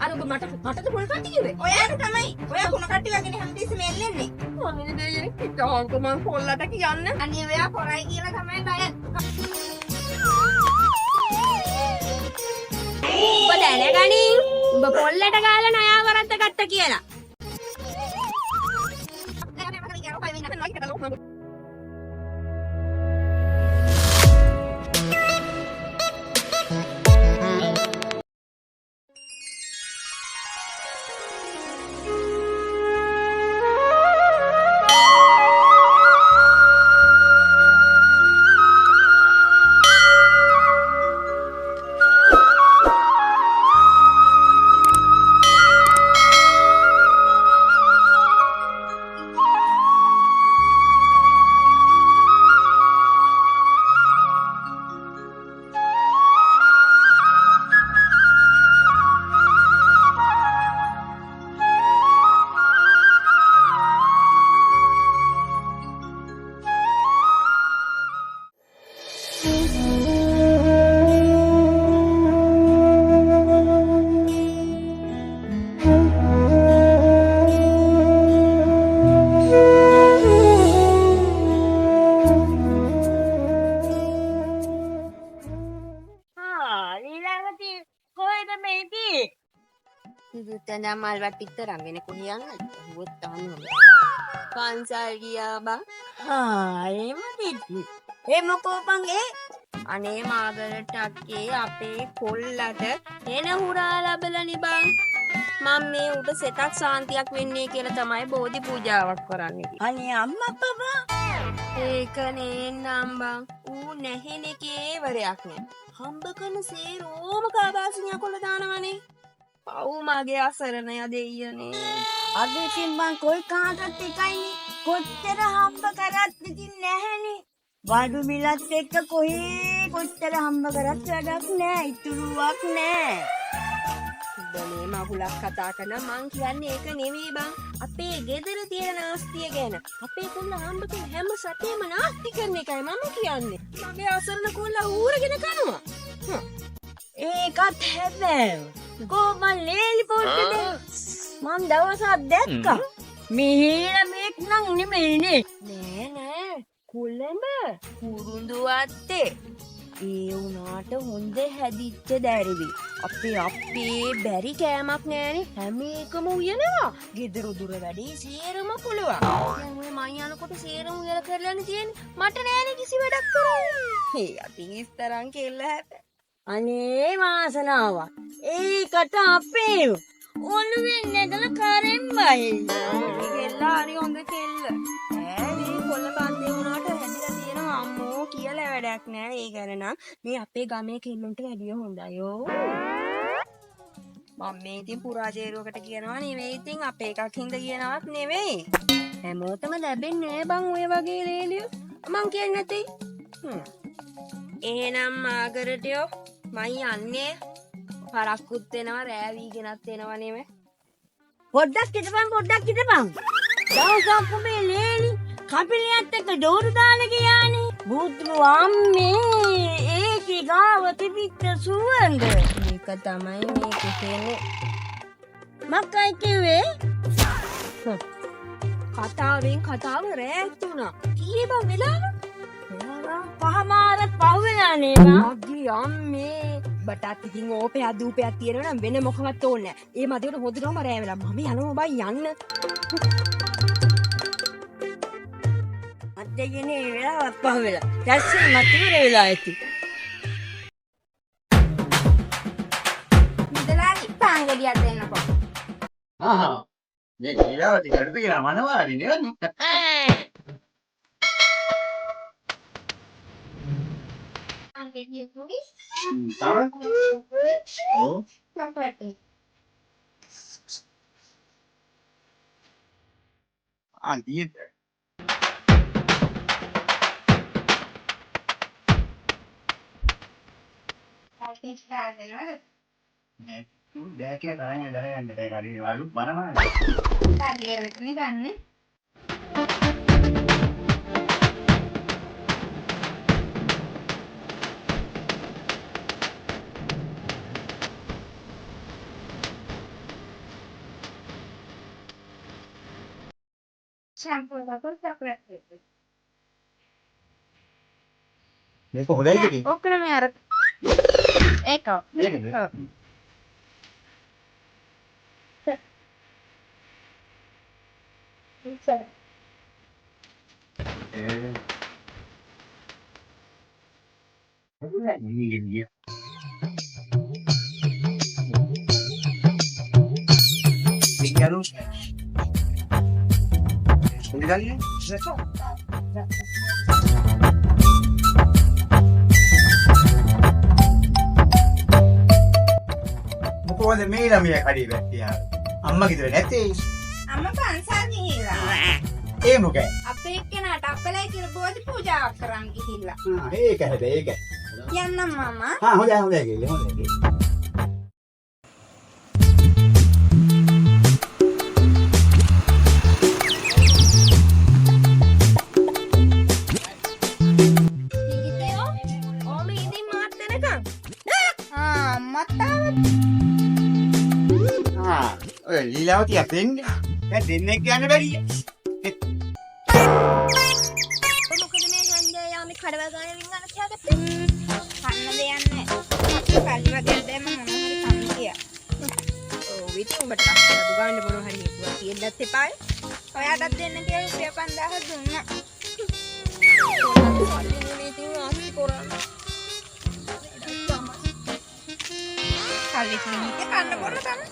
අර ඔබ මට මටද පොල් කට්ටි කිව්වේ? ඔයාට තමයි. ඔයා කුණ කට්ටි වගේනේ හැමතිස්සෙම එල්ලෙන්නේ. අනේ දෙයියනේ හිටහන්කෝ මං කොල්ලට කියන්න. අනේ ඔයා කොරයි කියලා තමයි බය. උඹ දැනගනින්. උඹ පොල්ලට ගාලා ණයා වරද්ද ගත්ත කියලා. ආ ඊළඟට කොහෙද මේ ඉතින්? දැන් මල් වට්ටිත් රංගෙන කොහේ යන්නද? හුවත් තාම පන්සල් ගියා බං. ආ එහෙමද? ඒ මොකෝ බං ඒ? අනේ මාගරට අක්කේ අපේ කොල්ලට එන හුරා ලැබලනි බං. මං මේ උට සෙතක් සාන්තියක් වෙන්නේ කියලා තමයි බෝධි පූජාවක් කරන්න කිව්වේ. අනේ අම්මා අප්පා ඒක නේන්නම් බං. ඌ නැහෙන කේවරයක් නෑ. හම්බ කරන සේරෝම කාබාසිනියා කොල්ල දානවනේ. පව් මගේ අසරණය දෙයියනේ. අද ඉතින් බං කොයි කාටත් එකයිනේ. කොච්චර හම්බ කරත් ඉතින් නැහැනේ. බඩු මිලත් එක්ක කොහේ කොච්චර හම්බ කරත් වැඩක් නෑ. ඉතුරුවක් නෑ. උඹ මේ මගුලක් කතා කරන මං කියන්නේ ඒක නෙමෙයි බං. අපේ ගෙදර තියෙන නාස්තිය ගැන. අපේ කොල්ල හම්බ කරන හැම සතේම නාස්ති කරන එකයි මම කියන්නේ. මගේ අසරණ කොල්ල ඌරගෙන කනවා. ඒකත් හැබැයි. කොහොම ලේලි පොට්ටද? මං දවසක් දැක්කා. මේ හීන මේක් නම් නෙමෙයිනේ. නෑ නෑ කොළඹ කුරුඳු අත්තේ. ඒ වුණාට හොඳ හැදිච්ච දැරිවි. අපේ අපේ බැරි කෑමක් නෑනේ. හැම එකම උයනවා. ගෙදර දුර වැඩේ සේරම පුළුවන්. දැන් ඔය මං යනකොට සේරම උයලා කරලානේ තියෙන්නේ. මට නෑනේ කිසි වැඩක් කරන්න. ඒ අතින් ඉස්තරන් කෙල්ල හැබැයි. අනේ වාසනාවක්. ඒකට අපේ ඔළුවෙන් නැගලා කරෙන් බයි. ඒ කෙල්ල හරි හොඳ කෙල්ල. ඈ මේ කොළ බන්දේ වුණාට හැදිලා තියෙනවා අම්මෝ කියලා වැඩක් නෑ. ඒ ගැන නම් මේ අපේ ගමේ කෙල්ලොන්ට වැඩිය හොඳයි. ඔව්. මම මේ ඉතින් පුරාජේරුවකට කියනවා නෙවෙයි, ඉතින් අපේ එකක් හින්දා කියනවත් නෙවෙයි. හැමෝටම ලැබෙන්නේ නෑ බං ඔය වගේ ලේලියෝ. මං කියන්නේ නැtei. එහෙනම් මාගරටයෝ මං යන්නේ. පරක්කුත් වෙනවා රෑ වීගෙනත් එනවා නෙමෙයි. පොඩ්ඩක් හිටපන් පොඩ්ඩක් හිටපන්. දවසක් මේ ලේලි කපිලියත් එක්ක දෝරු දාලා ගියානේ. බුදු අම්මේ ඒකේ ගාව තිබිච්ච සුවඳ. මේක තමයි මේකේ තියෙන්නේ. මක්කයි කිව්වේ? කතාවෙන් කතාව රෑත් වුණා. කීයේ බං වෙලාව? පහමාරත් පහ වෙලා නේ බං. මගේ අම්මේ බටත් ඉතින් ඕපයක් දූපයක් තියෙනවා නම් වෙන මොකවත් ඕනේ නෑ. ඒ මදිවට හොඳටම රෑ වෙලා. මම යනවා බං යන්න. අද්දගෙන ඒ වෙලාවත් පහ වෙලා. දැස්සේ මත් ඉවර වෙලා ඇති. මුදලාලි පාන් ගෙඩියක් දෙන්නකෝ. ආහා මේ ලීලාවති කඩුද කියලා මනවාරි නේද? පාන් ගෙඩියකුයි තව ඔව් පපටි. ආ දීත නෑ දැකේ තරංග දරගන්න බෑ හරි වලු මනවාරි. ගන්න. ෂැම්පූ එකකුත් චොක්ලට් එකකුත්. මේක හොඳයිද කි? ඔක නෙමෙයි අර ඒක. මේකද? ඔව්. ඉතින් ඒ. හොඳයි නේ. Miguel. Obrigado. මොකෝද මේ ළමයා කඩේ වැට්ටි ආවේ? අම්මා ගෙදර නැතේ. අම්මා පන්සල් ගිහිල්ලා. ඒ මොකෑ? අපේ එක්කෙනාට අප්පලයි කියලා බෝධි පූජාවක් කරන් ගිහිල්ලා. ආ ඒක හැබැයි ඒක. යන්නම් මාමා. හා හොඳයි හොඳයි කිල්ල හොඳයි කිල්ල. ඉතින් ඕම ඉතින් මාත් එනකන්. ආ අම්මත් ආවා. ආ ඔය ලීලාවති අපෙන් දැන් දෙන්නෙක් යන්න බැරිය. ඔය මොකද මේ හන්දෑ යාමේ කඩවල් ගානේ රින්ගන්න තියාගත්තේ? කන්න දෙයක් නැහැ. සල්ලි වගේ දැම්ම මොන හරි කන්න ගියා. ඔව් ඉතින් උඹට ලස්සන අඩු ගන්න මොනවා හරි හේතුවක් තියෙන්නත් එපායි. ඔයාටත් දෙන්න කියලා රුපියල් 5000 දුන්නා. සල්ලි නෙමෙයි ඉතින් ආස්ති කරන්න. සල්ලි තියෙන කන්න බොන්න තමයි.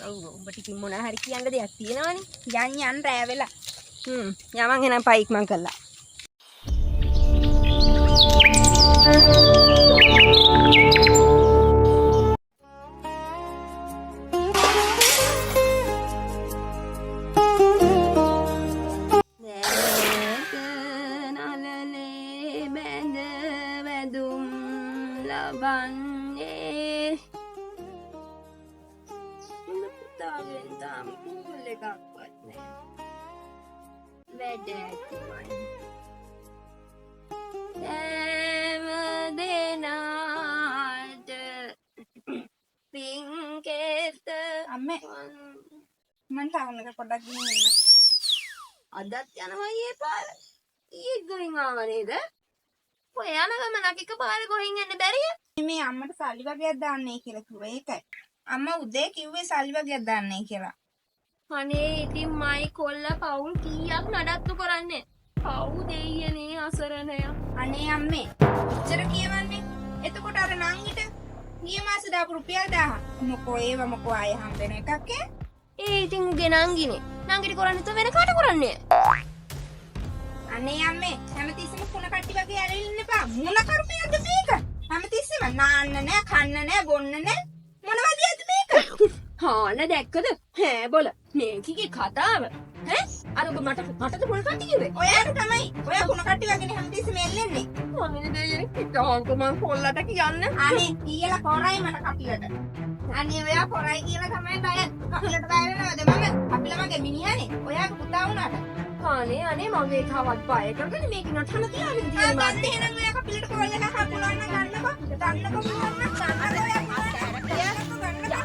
ඔව් උඹට ඉතින් මොනවා හරි කියන්න දෙයක් තියෙනවනේ. යන් යන් රෑ වෙලා. හ්ම් යමන් එහෙනම් පයි ඉක්මන් කරලා. නෑත නලලේ බැඳ වැදුම් ලබන්නේ උඹ පුතාගෙන් තාම කෝල් එකක්වත් නෑ. වැඩ ඇතිමයි. සෑම දෙනාට පින්කෙත අම්මේ මං ටවුන් එකට පොඩ්ඩක් ගිහින් එන්න. අදත් යනවා ඊයේ පාර. ඊයේ ගොහින් ආවා නේද? ඔය යන ගමනක් එක පාර ගොහින් යන්න බැරිය? මේ අම්මට සල්ලි වගේක් දාන්නේ කියලා කිව්වා ඒකයි. අම්මා උදේ කිව්වේ සල්ලි වගේක් දාන්නේ කියලා. අනේ ඉතින් මයි කොල්ල පවුල් කීයක් නඩත්තු කරන්නේ? පව් දෙයියනේ අසරණය. අනේ අම්මේ ඔච්චර කියවන්නේ. එතකොට අර නංගිට ගිය මාසේ දාපු රුපියල් 1000 මොකෝ ඒව මොකෝ ආයෙ හම්බෙන එකක් ඈ. ඒ ඉතින් උගේ නංගිනේ. නංගිට කරන්නේ તો වෙන කාට කරන්නේ? අනේ අම්මේ හැමතිස්සෙම කුණ කට්ටි වගේ ඇරෙන්න ඉන්න එපා. මොන කරුමයක්ද මේක? හැමතිස්සෙම නාන්න නෑ, කන්න නෑ, බොන්න නෑ. මොන වදියක්ද මේක? හාන දැක්කද? ඈ බොල මේකිගේ කතාව. ඈ අර ඔබ මටද පොල් කට්ටි කිව්වේ? ඔයාට තමයි. ඔයා කුණ කට්ටි වගේනේ හැමතිස්සෙම එල්ලෙන්නේ. අනේ දෙයියනේ හිතහන්කො මං කොල්ලට කියන්න. අනේ කියලා කොරයි මට කපිලට. අනේ ඔයා කොරයි කියලා තමයි බය. කපිලට බය වෙනවද මම? කපිල මගේ මිනිහානේ. ඔයාගේ පුතා වුණාට. අනේ අනේ මගේ තවත් බය කරගෙන මේක නටන තියාගෙන ආ තියෙන ගන්න එහෙනම් ඔයා කපිලට කෝල් එකක් හම්බුනා නම් ගන්නකෝ. ගන්නකෝ පුළුවන් නම් ගන්නකෝ ඔයා. ගන්නකෝ ගන්නකෝ.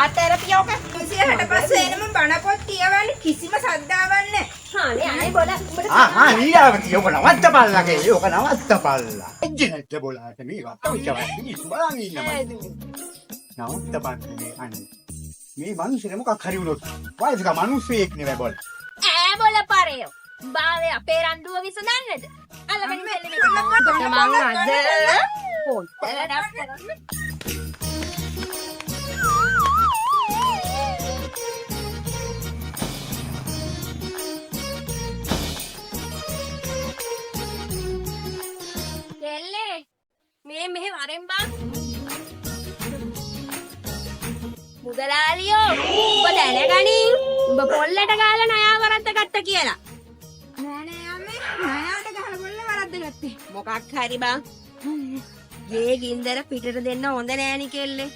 ආතරපියෝක. 365 එනම බණ පොත් කියවන්නේ කිසිම සද්දාවක් නැහැ. අනේ අනේ බොල උඹට ආ ආ ලීලාවති ඔක නවත්තපල්ලා කේ ඔක නවත්තපල්ලා. එජ්ජ නැද්ද බොලාට මේ වට විචවත් මිනිස්සු බලන් ඉන්නවා. නවත්තපන්න මේ අනේ. මේ මිනිස්සුන්ට මොකක් හරි වුණොත් වයසක මිනිස්සෙක් නෙවෙයි බොල. ඈ බොල පරයෝ. බාවේ අපේ රණ්ඩුව විසඳන්නද? අල්ලගෙන මෙල්ල මේක. මං අද පොත් වැඩක් කරන්න. කෙල්ලේ මේ මෙහෙ වරෙන් බං. මුදලාලියෝ උඹ දැනගනින් උඹ පොල්ලට ගාලා ණයා වරද්ද ගත්ත කියලා. නෑ නෑ අම්මේ ණයාට ගහලා බොල්ල වරද්ද ගත්තේ. මොකක් හරි බං. ගේ ගින්දර පිටට දෙන්න හොඳ නෑනි කෙල්ලේ.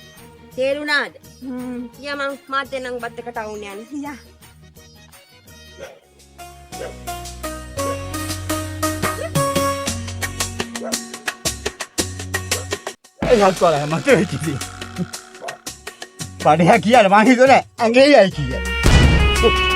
තේරුණාද? යමන් මාත් එන්නම් උඹත් එක්ක ටවුන් යන්න. යා. ඒකත් කොල්ලා මට වෙච්ච ඉතින්. පඩියා කියලා මං හිතුවේ නෑ ඇඟේ යයි කියලා.